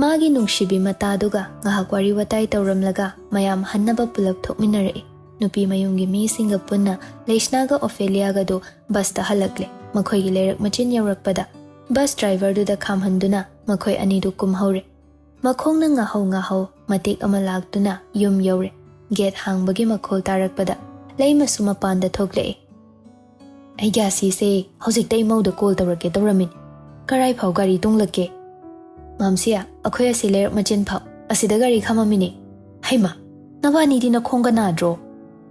ꯃꯥꯒꯤ ꯅꯨꯡꯁꯤꯕꯤ ꯃꯇꯥꯗꯨꯒ ꯉꯥꯏꯍꯥꯛ ꯋꯥꯔꯤ ꯋꯥꯇꯥꯏ ꯇꯧꯔꯝꯂꯒ ꯃꯌꯥꯝ ꯍꯟꯅꯕ ꯄꯨꯂꯞ ꯊꯣꯛꯃꯤꯟꯅꯔꯛꯏ꯫ ꯅꯨꯄꯤ ꯃꯌꯨꯝꯒꯤ ꯃꯤꯁꯤꯡꯒ ꯄꯨꯟꯅ ꯂꯩꯁꯅꯥꯒ ꯑꯣꯐꯦꯂꯤꯌꯥꯒꯗꯨ ꯕꯁꯇ ꯍꯜꯂꯛꯂꯦ꯫ ꯃꯈꯣꯏꯒꯤ ꯂꯩꯔꯛ ꯃꯆꯤꯟ ꯌꯧꯔꯛꯄꯗ ꯕꯁ ꯗ꯭ꯔꯥꯏꯚꯔꯗꯨꯗ ꯈꯥꯝꯍꯟꯗꯨꯅ ꯃꯈꯣꯏ ꯑꯅꯤꯗꯨ ꯀꯨꯝꯍꯧꯔꯦ꯫ ꯃꯈꯣꯡꯅ ꯉꯥꯍꯧ ꯉꯥꯍꯧ ꯃꯇꯦꯛ ꯑꯃ ꯂꯥꯛꯇꯨꯅ ꯌꯨꯝ ꯌꯧꯔꯦ꯫ ꯒꯦꯠ ꯍꯥꯡꯕꯒꯤ ꯃꯈꯣꯜ ꯇꯥꯔꯛꯄꯗ ꯂꯩꯃꯁꯨ ꯃꯄꯥꯟꯗ ꯊꯣꯛꯂꯛꯑꯦ꯫ "ꯑꯩꯒꯤ ꯑꯁꯤꯁꯦ ꯍꯧꯖꯤꯛꯇ ꯏꯃꯧꯗ ꯀꯣꯜ ꯇꯧꯔꯛꯀꯦ ꯇꯧꯔꯝꯃꯤꯅꯤ꯫ ꯀꯔꯥꯏ ꯐꯥꯎ ꯒꯥꯔꯤ ꯇꯣꯡꯂꯛꯀꯦ?" "ꯃꯝꯁꯤꯌꯥ, ꯑꯩꯈꯣꯏ ꯑꯁꯤ ꯂꯩꯔꯛ ꯃꯆꯤꯟ ꯐꯥꯎ ꯑꯁꯤꯗ ꯒꯥꯔꯤ ꯈꯥꯝꯃꯝꯃꯤꯅꯦ꯫" "ꯍꯩꯃꯥ, ꯅꯕꯥꯅꯤꯗꯤ ꯅꯈꯣꯡꯒ ꯅꯥꯗ꯭ꯔꯣ?"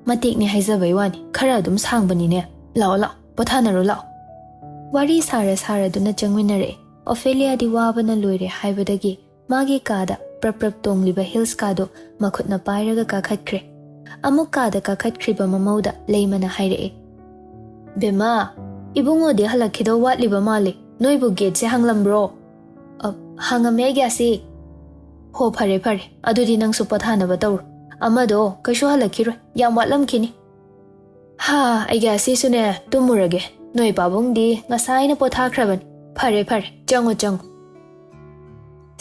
"ꯃꯇꯦꯛꯅꯤ ꯍꯥꯏꯖꯕꯩ ꯋꯥꯅꯤ, ꯈꯔ ꯑꯗꯨꯝ ꯁꯥꯡꯕꯅꯤꯅꯦ꯫ ꯂꯥꯛꯑꯣ ꯂꯥꯛꯑꯣ, ꯄꯣꯊꯥꯅꯔꯣ ꯂꯥꯛꯑꯣ꯫" ꯋꯥꯔꯤ ꯁꯥꯔ ꯁꯥꯔꯗꯨꯅ ꯆꯪꯃꯤꯟꯅꯔꯛꯑꯦ꯫ ꯑꯣꯐꯦꯂꯤꯌꯥꯗꯤ ꯋꯥꯕꯅ ꯂꯣꯏꯔꯦ ꯍꯥꯏꯕꯗꯒꯤ ꯃꯥꯒꯤ ꯀꯥꯗ ꯄ꯭ꯔꯞ ꯄ꯭ꯔꯞ ꯇꯣꯡꯂꯤꯕ ꯍꯤꯜꯁ ꯀꯥꯗꯨ ꯃꯈꯨꯠꯅ ꯄꯥꯏꯔꯒ ꯀꯥꯈꯠꯈ꯭ꯔꯦ꯫ ꯑꯃꯨꯛ ꯀꯥꯗ ꯀꯥꯈꯠꯈ꯭ꯔꯤꯕ ꯃꯃꯧꯗ ꯂꯩꯃꯅ ꯍꯥꯏꯔꯛꯑꯦ, "ꯕꯦꯝꯃ, ꯏꯕꯨꯡꯉꯣꯗꯤ ꯍꯜꯂꯛꯈꯤꯗꯧ ꯋꯥꯠꯂꯤꯕ ꯃꯥꯜꯂꯦ꯫ ꯅꯣꯏꯕꯨ ꯒꯦꯠꯁꯦ ꯍꯥꯡꯂꯝꯕ꯭ꯔꯣ?" "ꯑ, ꯍꯥꯡꯉꯝꯃꯦ, ꯑꯩꯒꯤ ꯑꯁꯤ"꯫ "ꯍꯣ, ꯐꯔꯦ ꯐꯔꯦ, ꯑꯗꯨꯗꯤ ꯅꯪꯁꯨ ꯄꯣꯊꯥꯅꯕ ꯇꯧꯔꯣ꯫ ꯑꯃꯗꯣ ꯀꯩꯁꯨ ꯍꯜꯂꯛꯈꯤꯔꯣꯏ, ꯌꯥꯝ ꯋꯥꯠꯂꯝꯈꯤꯅꯤ"꯫ "ꯍꯥ, ꯑꯩꯒꯤ ꯑꯁꯤꯁꯨꯅꯦ, ꯇꯨꯝꯃꯨꯔꯒꯦ꯫ ꯅꯣꯏ ꯄꯥꯕꯨꯡꯗꯤ ꯉꯁꯥꯏꯅ ꯄꯣꯊꯥꯈ꯭ꯔꯕꯅꯤ꯫ ꯐꯔꯦ ꯐꯔꯦ, ꯆꯪꯉꯣ ꯆꯪꯉꯣ"꯫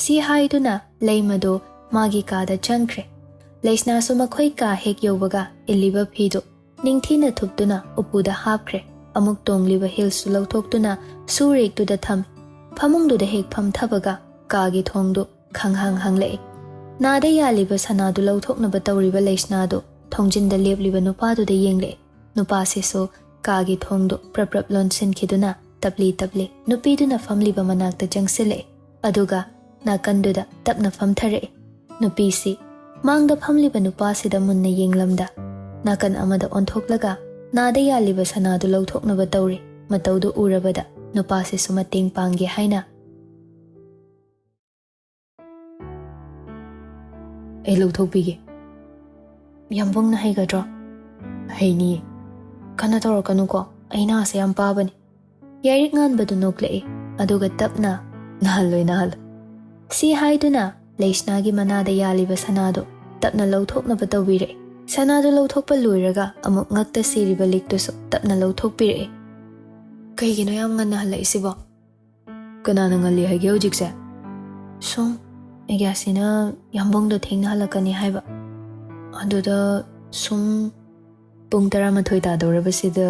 ꯁꯤ ꯍꯥꯏꯗꯨꯅ ꯂꯩꯃꯗꯣ ꯃꯥꯒꯤ ꯀꯥꯗ ꯆꯪꯈ꯭ꯔꯦ꯫ ꯂꯩꯁꯅꯥꯁꯨ ꯃꯈꯣꯏ ꯀꯥ ꯍꯦꯛ ꯌꯧꯕꯒ ꯏꯜꯂꯤꯕ ꯐꯤꯗꯨ ꯅꯤꯡꯊꯤꯅ ꯊꯨꯞꯇꯨꯅ ꯎꯄꯨꯗ ꯍꯥꯞꯈ꯭ꯔꯦ꯫ ꯑꯃꯨꯛ ꯇꯣꯡꯂꯤꯕ ꯍꯤꯜꯁꯁꯨ ꯂꯧꯊꯣꯛꯇꯨꯅ ꯁꯨ ꯔꯦꯛꯇꯨꯗ ꯊꯝꯃꯤ꯫ ꯐꯃꯨꯡꯗꯨꯗ ꯍꯦꯛ ꯐꯝꯊꯕꯒ ꯀꯥꯒꯤ ꯊꯣꯡꯗꯨ ꯈꯪꯍꯥꯡ ꯍꯥꯡꯂꯛꯏ꯫ ꯅꯥꯗ ꯌꯥꯜꯂꯤꯕ ꯁꯅꯥꯗꯨ ꯂꯧꯊꯣꯛꯅꯕ ꯇꯧꯔꯤꯕ ꯂꯩꯁꯅꯥꯗꯨ ꯊꯣꯡꯖꯤꯟꯗ ꯂꯦꯞꯂꯤꯕ ꯅꯨꯄꯥꯗꯨꯗ ꯌꯦꯡꯂꯛꯏ꯫ ꯅꯨꯄꯥꯁꯤꯁꯨ ꯀꯥꯒꯤ ꯊꯣꯡꯗꯨ ꯄ꯭ꯔꯞ ꯄ꯭ꯔꯞ ꯂꯣꯟꯁꯤꯟꯈꯤꯗꯨꯅ ꯇꯞꯂꯤ ꯇꯞꯂꯤ ꯅꯨꯄꯤꯗꯨꯅ ꯐꯝꯂꯤꯕ ꯃꯅꯥꯛꯇ ꯆꯪꯁꯤꯜꯂꯛꯏ꯫ ꯑꯗꯨꯒ ꯅꯥꯀꯟꯗꯨꯗ ꯇꯞꯅ ꯐꯝꯊꯔꯛꯏ꯫ ꯅꯨꯄꯤꯁꯤ ꯃꯥꯡꯗ ꯐꯝꯂꯤꯕ ꯅꯨꯄꯥꯁꯤꯗ ꯃꯨꯟꯅ ꯌꯦꯡꯂꯝꯗ ꯅꯥꯀꯟ ꯑꯃꯗ ꯑꯣꯟꯊꯣꯛꯂꯒ ꯅꯥꯗ ꯌꯥꯜꯂꯤꯕ ꯁꯅꯥꯗꯨ ꯂꯧꯊꯣꯛꯅꯕ ꯇꯧꯔꯤ꯫ ꯃꯇꯧꯗꯨ ꯎꯔꯕꯗ ꯅꯨꯄꯥꯁꯤꯁꯨ ꯃꯇꯦꯡ ꯄꯥꯡꯒꯦ ꯍꯥꯏꯅ "ꯑꯩ ꯂꯧꯊꯣꯛꯄꯤꯒꯦ"꯫ "ꯌꯥꯝꯕꯨꯡꯅ ꯍꯩꯒꯗ꯭ꯔꯣ?" "ꯍꯩꯅꯤꯌꯦ"꯫ "ꯀꯟꯅ ꯇꯧꯔꯛꯀꯅꯨꯀꯣ, ꯑꯩ ꯅꯥꯁꯦ ꯌꯥꯝ ꯄꯥꯕꯅꯤ"꯫ ꯌꯥꯏꯔꯤꯛ ꯉꯥꯟꯕꯗꯨ ꯅꯣꯛꯂꯛꯏ, ꯑꯗꯨꯒ ꯇꯞꯅ, "ꯅꯥꯍꯜꯂꯣꯏ, ꯅꯥꯍꯜꯂꯣꯏ"꯫ ꯁꯤ ꯍꯥꯏꯗꯨꯅ ꯂꯩꯁꯅꯥꯒꯤ ꯃꯅꯥꯗ ꯌꯥꯜꯂꯤꯕ ꯁꯅꯥꯗꯨ ꯇꯞꯅ ꯂꯧꯊꯣꯛꯅꯕ ꯇꯧꯕꯤꯔꯛꯏ꯫ ꯁꯅꯥꯗꯨ ꯂꯧꯊꯣꯛꯄ ꯂꯣꯏꯔꯒ ꯑꯃꯨꯛ ꯉꯛꯇ ꯁꯤꯔꯤꯕ ꯂꯤꯛꯇꯨꯁꯨ ꯇꯞꯅ ꯂꯧꯊꯣꯛꯄꯤꯔꯛꯏ꯫ "ꯀꯩꯒꯤꯅꯣ ꯌꯥꯝ ꯉꯟꯅ ꯍꯜꯂꯛꯏꯁꯤꯕꯣ?" "ꯀꯅꯥꯅ ꯉꯜꯂꯤ ꯍꯥꯏꯒꯦ ꯍꯧꯖꯤꯛꯁꯦ?" "ꯁꯨꯝ, ꯑꯩꯒꯤ ꯑꯁꯤꯅ ꯌꯥꯝꯕꯨꯡꯗꯣ ꯊꯦꯡꯅ ꯍꯜꯂꯛꯀꯅꯤ ꯍꯥꯏꯕ꯫ ꯑꯗꯨꯗ ꯁꯨꯝ ꯄꯨꯡ ꯇꯔꯥꯃꯥꯊꯣꯏ ꯇꯥꯗꯧꯔꯕꯁꯤꯗ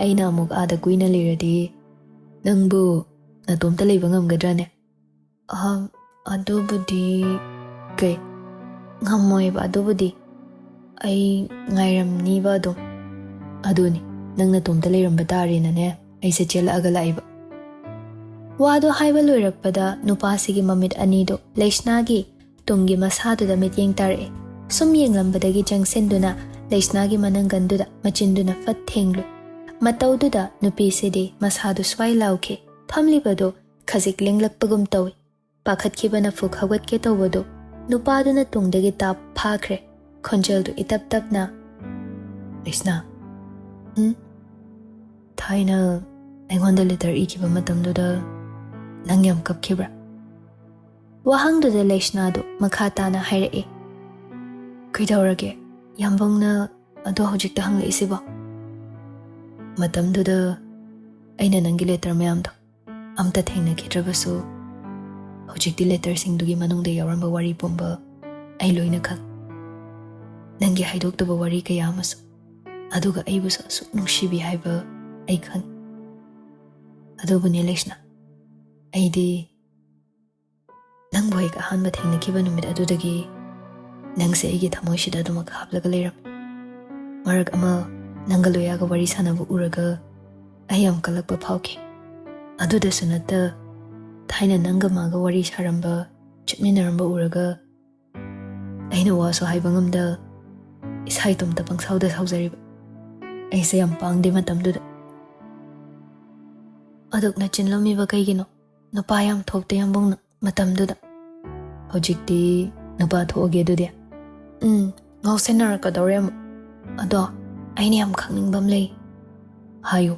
ꯑꯩꯅ ꯑꯃꯨꯛ ꯑꯥꯗ ꯀꯨꯏꯅ ꯂꯩꯔꯗꯤ ꯅꯪꯕꯨ ꯅꯇꯣꯝꯇ ꯂꯩꯕ ꯉꯝꯒꯗ꯭ꯔꯅꯦ?" "ꯑꯍ, ꯑꯗꯨꯕꯨꯗꯤ"꯫ "ꯀꯩ?" "ꯉꯝꯃꯣꯏꯕ ꯑꯗꯨꯕꯨꯗꯤ꯫ ꯑꯩ ꯉꯥꯏꯔꯝꯅꯤꯕ ꯑꯗꯨꯝ"꯫ "ꯑꯗꯨꯅꯤ, ꯅꯪ ꯅꯇꯣꯝꯇ ꯂꯩꯔꯝꯕ ꯇꯥꯔꯦꯅꯅꯦ ꯑꯩꯁꯦ ꯆꯦꯜꯂꯛꯑꯒ ꯂꯥꯛꯏꯕ"꯫ ꯋꯥꯗꯣ ꯍꯥꯏꯕ ꯂꯣꯏꯔꯛꯄꯗ ꯅꯨꯄꯥꯁꯤꯒꯤ ꯃꯃꯤꯠ ꯑꯅꯤꯗꯣ ꯂꯩꯁꯅꯥꯒꯤ ꯇꯨꯡꯒꯤ ꯃꯁꯥꯗꯨꯗ ꯃꯤꯠꯌꯦꯡ ꯇꯥꯔꯛꯑꯦ꯫ ꯁꯨꯝ ꯌꯦꯡꯂꯝꯕꯗꯒꯤ ꯆꯪꯁꯤꯟꯗꯨꯅ ꯂꯩꯁꯅꯥꯒꯤ ꯃꯅꯪꯒꯟꯗꯨꯗ ꯃꯆꯤꯟꯗꯨꯅ ꯐꯠ ꯊꯦꯡꯂꯨꯏ꯫ ꯃꯇꯧꯗꯨꯗ ꯅꯨꯄꯤꯁꯤꯗꯤ ꯃꯁꯥꯗꯨ ꯁ꯭ꯋꯥꯏ ꯂꯥꯎꯈꯤ꯫ ꯐꯝꯂꯤꯕꯗꯨ ꯈꯖꯤꯛ ꯂꯦꯡꯂꯛꯄꯒꯨꯝ ꯇꯧꯏ꯫ ꯄꯥꯈꯠꯈꯤꯕꯅ ꯐꯨꯛ ꯍꯧꯒꯠꯀꯦ ꯇꯧꯕꯗꯨ ꯅꯨꯄꯥꯗꯨꯅ ꯇꯨꯡꯗꯒꯤ ꯇꯥꯞ ꯐꯥꯈ꯭ꯔꯦ꯫ ꯈꯣꯟꯖꯦꯜꯗꯨ ꯏꯇꯞ ꯇꯞꯅ, "ꯂꯩꯁꯅꯥ, ꯎꯝ? ꯊꯥꯏꯅ ꯑꯩꯉꯣꯟꯗ ꯂꯦꯇꯔ ꯏꯈꯤꯕ ꯃꯇꯝꯗꯨꯗ ꯅꯪ ꯌꯥꯝ ꯀꯞꯈꯤꯕ꯭ꯔꯥ?" ꯋꯥꯍꯪꯗꯨꯗ ꯂꯩꯁꯅꯥꯗꯨ ꯃꯈꯥ ꯇꯥꯅ ꯍꯥꯏꯔꯛꯏ, "ꯀꯩꯗꯧꯔꯒꯦ? ꯌꯥꯝꯕꯨꯡꯅ ꯑꯗꯣ ꯍꯧꯖꯤꯛꯇ ꯍꯪꯂꯛꯏꯁꯤꯕꯣ?" "ꯃꯇꯝꯗꯨꯗ ꯑꯩꯅ ꯅꯪꯒꯤ ꯂꯦꯇꯔ ꯃꯌꯥꯝꯗꯣ ꯑꯝꯇ ꯊꯦꯡꯅꯈꯤꯗ꯭ꯔꯕꯁꯨ, ꯍꯧꯖꯤꯛꯇꯤ ꯂꯦꯇꯔꯁꯤꯡꯗꯨꯒꯤ ꯃꯅꯨꯡꯗ ꯌꯥꯎꯔꯝꯕ ꯋꯥꯔꯤ ꯄꯨꯝꯕ ꯑꯩ ꯂꯣꯏꯅ ꯈꯪ꯫ ꯅꯪꯒꯤ ꯍꯥꯏꯗꯣꯛꯇꯕ ꯋꯥꯔꯤ ꯀꯌꯥ ꯑꯃꯁꯨ, ꯑꯗꯨꯒ ꯑꯩꯕꯨꯁꯨ ꯑꯁꯨꯛ ꯅꯨꯡꯁꯤꯕꯤ ꯍꯥꯏꯕ ꯑꯩ ꯈꯪ꯫ ꯑꯗꯨꯕꯨꯅꯦ ꯂꯩꯁꯅꯥ, ꯑꯩꯗꯤ ꯅꯪꯕꯨ ꯍꯦꯛ ꯑꯍꯥꯟꯕ ꯊꯦꯡꯅꯈꯤꯕ ꯅꯨꯃꯤꯠ ꯑꯗꯨꯗꯒꯤ ꯅꯪꯁꯦ ꯑꯩꯒꯤ ꯊꯃꯣꯏꯁꯤꯗ ꯑꯗꯨꯃꯛ ꯍꯥꯞꯂꯒ ꯂꯩꯔꯝꯃꯤ꯫ ꯃꯔꯛ ꯑꯃ ꯅꯪꯒ ꯂꯣꯌꯥꯒ ꯋꯥꯔꯤ ꯁꯥꯟꯅꯕ ꯎꯔꯒ ꯑꯩ ꯌꯥꯝ ꯀꯜꯂꯛꯄ ꯐꯥꯎꯈꯤ꯫ ꯑꯗꯨꯗꯁꯨ ꯅꯠꯇ, ꯊꯥꯏꯅ ꯅꯪꯒ ꯃꯥꯒ ꯋꯥꯔꯤ ꯁꯥꯔꯝꯕ, ꯆꯠꯃꯤꯟꯅꯔꯝꯕ ꯎꯔꯒ ꯑꯩꯅ ꯋꯥꯁꯨ ꯍꯥꯏꯕ ꯉꯝꯗ ꯏꯁꯥ ꯏꯇꯣꯝꯇ ꯄꯪꯁꯥꯎꯗ ꯁꯥꯎꯖꯔꯤꯕ꯫ ꯑꯩꯁꯦ ꯌꯥꯝ ꯄꯥꯡꯗꯦ ꯃꯇꯝꯗꯨꯗ꯫ ꯑꯗꯨꯛꯅ ꯆꯤꯟꯂꯝꯃꯤꯕ ꯀꯩꯒꯤꯅꯣ? ꯅꯨꯄꯥ ꯌꯥꯝ ꯊꯣꯛꯇꯦ ꯌꯥꯝꯕꯨꯡꯅ ꯃꯇꯝꯗꯨꯗ꯫ ꯍꯧꯖꯤꯛꯇꯤ ꯅꯨꯄꯥ ꯊꯣꯛꯑꯒꯦ ꯑꯗꯨꯗꯤ꯫ ꯎꯝ, ꯉꯥꯎꯁꯤꯟꯅꯔꯛꯀꯗꯧꯔꯦ ꯑꯃꯨꯛ꯫ ꯑꯗꯣ ꯑꯩꯅ ꯌꯥꯝ ꯈꯪꯅꯤꯡꯕ ꯑꯃ ꯂꯩ꯫ ꯍꯥꯏꯌꯨ꯫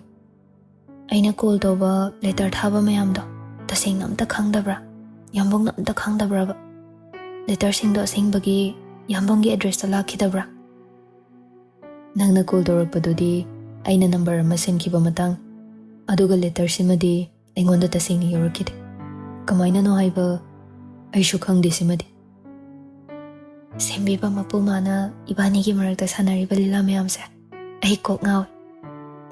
ꯑꯩꯅ ꯀꯣꯜ ꯇꯧꯕ, ꯂꯦꯇꯔ ꯊꯥꯕ ꯃꯌꯥꯝꯗꯣ ꯇꯁꯦꯡꯅ ꯑꯝꯇ ꯈꯪꯗꯕ꯭ꯔꯥ? ꯌꯥꯝꯕꯨꯡꯅ ꯑꯝꯇ ꯈꯪꯗꯕ꯭ꯔꯕ? ꯂꯦꯇꯔꯁꯤꯡꯗꯣ ꯑꯁꯦꯡꯕꯒꯤ ꯌꯥꯝꯕꯨꯡꯒꯤ ꯑꯦꯗ꯭ꯔꯦꯁꯇ ꯂꯥꯛꯈꯤꯗꯕ꯭ꯔꯥ? ꯅꯪꯅ ꯀꯣꯜ ꯇꯧꯔꯛꯄꯗꯨꯗꯤ ꯑꯩꯅ ꯅꯝꯕꯔ ꯑꯃ ꯁꯤꯟꯈꯤꯕ ꯃꯇꯥꯡ, ꯑꯗꯨꯒ ꯂꯦꯇꯔꯁꯤꯃꯗꯤ ꯑꯩꯉꯣꯟꯗ ꯇꯁꯦꯡꯅ ꯌꯧꯔꯛꯈꯤꯗꯦ꯫ ꯀꯃꯥꯏꯅꯅꯣ ꯍꯥꯏꯕ ꯑꯩꯁꯨ ꯈꯪꯗꯦ ꯁꯤꯃꯗꯤ꯫ ꯁꯦꯝꯕꯤꯕ ꯃꯄꯨ ꯃꯥꯅ ꯏꯕꯥꯅꯤꯒꯤ ꯃꯔꯛꯇ ꯁꯥꯟꯅꯔꯤꯕ ꯂꯤꯂꯥ ꯃꯌꯥꯝꯁꯦ ꯑꯩ ꯀꯣꯛ ꯉꯥꯎꯏ꯫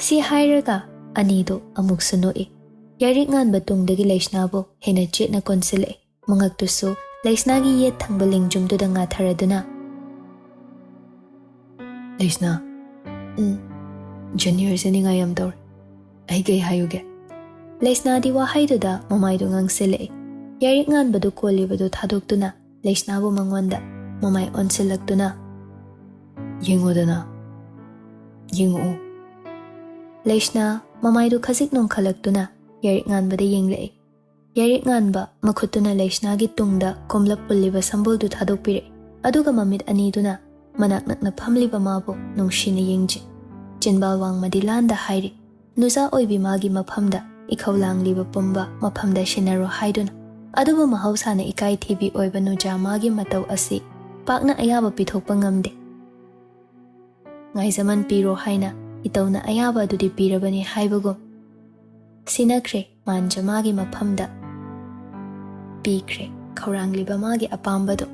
ꯁꯤ ꯍꯥꯏꯔꯒ ꯑꯅꯤꯗꯣ ꯑꯃꯨꯛꯁꯨ ꯅꯣꯛꯏ꯫ ꯌꯥꯏꯔꯤꯛ ꯉꯥꯟꯕ ꯇꯨꯡꯗꯒꯤ ꯂꯩꯁꯅꯥꯕꯨ ꯍꯦꯟꯅ ꯆꯦꯠꯅ ꯀꯣꯟꯁꯤꯜꯂꯛꯏ꯫ ꯃꯉꯛꯇꯨꯁꯨ ꯂꯩꯁꯅꯥꯒꯤ ꯌꯦꯠ ꯊꯪꯕ ꯂꯦꯡꯖꯨꯝꯗꯨꯗ ꯉꯥꯊꯔꯗꯨꯅ, "ꯂꯩꯁꯅꯥ, ꯎꯝ, ꯖꯨꯅꯤꯌꯔꯁꯦ ꯅꯤꯡꯉꯥꯏ ꯌꯥꯝ ꯇꯧꯔꯦ꯫ ꯑꯩ ꯀꯩ ꯍꯥꯏꯌꯨꯒꯦ?" ꯂꯩꯁꯅꯥꯗꯤ ꯋꯥꯍꯩꯗꯨꯗ ꯃꯃꯥꯏꯗꯨ ꯉꯥꯡꯁꯤꯜꯂꯛꯏ꯫ ꯌꯥꯏꯔꯤꯛ ꯉꯥꯟꯕꯗꯨ ꯀꯣꯜꯂꯤꯕꯗꯨ ꯊꯥꯗꯣꯛꯇꯨꯅ ꯂꯩꯁꯅꯥꯕꯨ ꯃꯉꯣꯟꯗ ꯃꯃꯥꯏ ꯑꯣꯟꯁꯤꯜꯂꯛꯇꯨꯅ, "ꯌꯦꯡꯉꯣꯗꯅ, ꯌꯦꯡꯉꯛꯎ꯫" ꯂꯩꯁꯅꯥ ꯃꯃꯥꯏꯗꯨ ꯈꯖꯤꯛ ꯅꯣꯡꯈꯠꯂꯛꯇꯨꯅ ꯌꯥꯏꯔꯤꯛ ꯉꯥꯟꯕꯗ ꯌꯦꯡꯂꯛꯏ꯫ ꯌꯥꯏꯔꯤꯛ ꯉꯥꯟꯕ ꯃꯈꯨꯠꯇꯨꯅ ꯂꯩꯁꯅꯥꯒꯤ ꯇꯨꯡꯗ ꯀꯣꯝꯂꯞ ꯄꯨꯜꯂꯤꯕ ꯁꯝꯕꯨꯜꯗꯨ ꯊꯥꯗꯣꯛꯄꯤꯔꯦ꯫ ꯑꯗꯨꯒ ꯃꯃꯤꯠ ꯑꯅꯤꯗꯨꯅ ꯃꯅꯥꯛ ꯅꯛꯅ ꯐꯝꯂꯤꯕ ꯃꯥꯕꯨ ꯅꯨꯡꯁꯤꯅ ꯌꯦꯡꯖꯩ꯫ ꯆꯤꯟꯕꯥꯜ ꯋꯥꯡꯃꯗꯤ ꯂꯥꯟꯗ ꯍꯥꯏꯔꯤ, ꯅꯨꯖꯥ ꯑꯣꯏꯕꯤ ꯃꯥꯒꯤ ꯃꯐꯝꯗ ꯏꯈꯧ ꯂꯥꯡꯂꯤꯕ ꯄꯨꯝꯕ ꯃꯐꯝꯗ ꯁꯤꯟꯅꯔꯣ ꯍꯥꯏꯗꯨꯅ꯫ ꯑꯗꯨꯕꯨ ꯃꯍꯧꯁꯥꯅ ꯏꯀꯥꯏ ꯊꯤꯕꯤ ꯑꯣꯏꯕ ꯅꯨꯖꯥ ꯃꯥꯒꯤ ꯃꯇꯧ ꯑꯁꯤ ꯄꯥꯛꯅ ꯑꯌꯥꯕ ꯄꯤꯊꯣꯛꯄ ꯉꯝꯗꯦ꯫ ꯉꯥꯏꯖꯃꯟ ꯄꯤꯔꯣ ꯍꯥꯏꯅ ꯏꯇꯧꯅ ꯑꯌꯥꯕ ꯑꯗꯨꯗꯤ ꯄꯤꯔꯕꯅꯤ ꯍꯥꯏꯕꯒꯨꯝ ꯁꯤꯟꯅꯈ꯭ꯔꯦ꯫ ꯃꯥꯟꯖ ꯃꯥꯒꯤ ꯃꯐꯝꯗ ꯄꯤꯈ꯭ꯔꯦ ꯈꯧꯔꯥꯡꯂꯤꯕ ꯃꯥꯒꯤ ꯑꯄꯥꯝꯕꯗꯨ꯫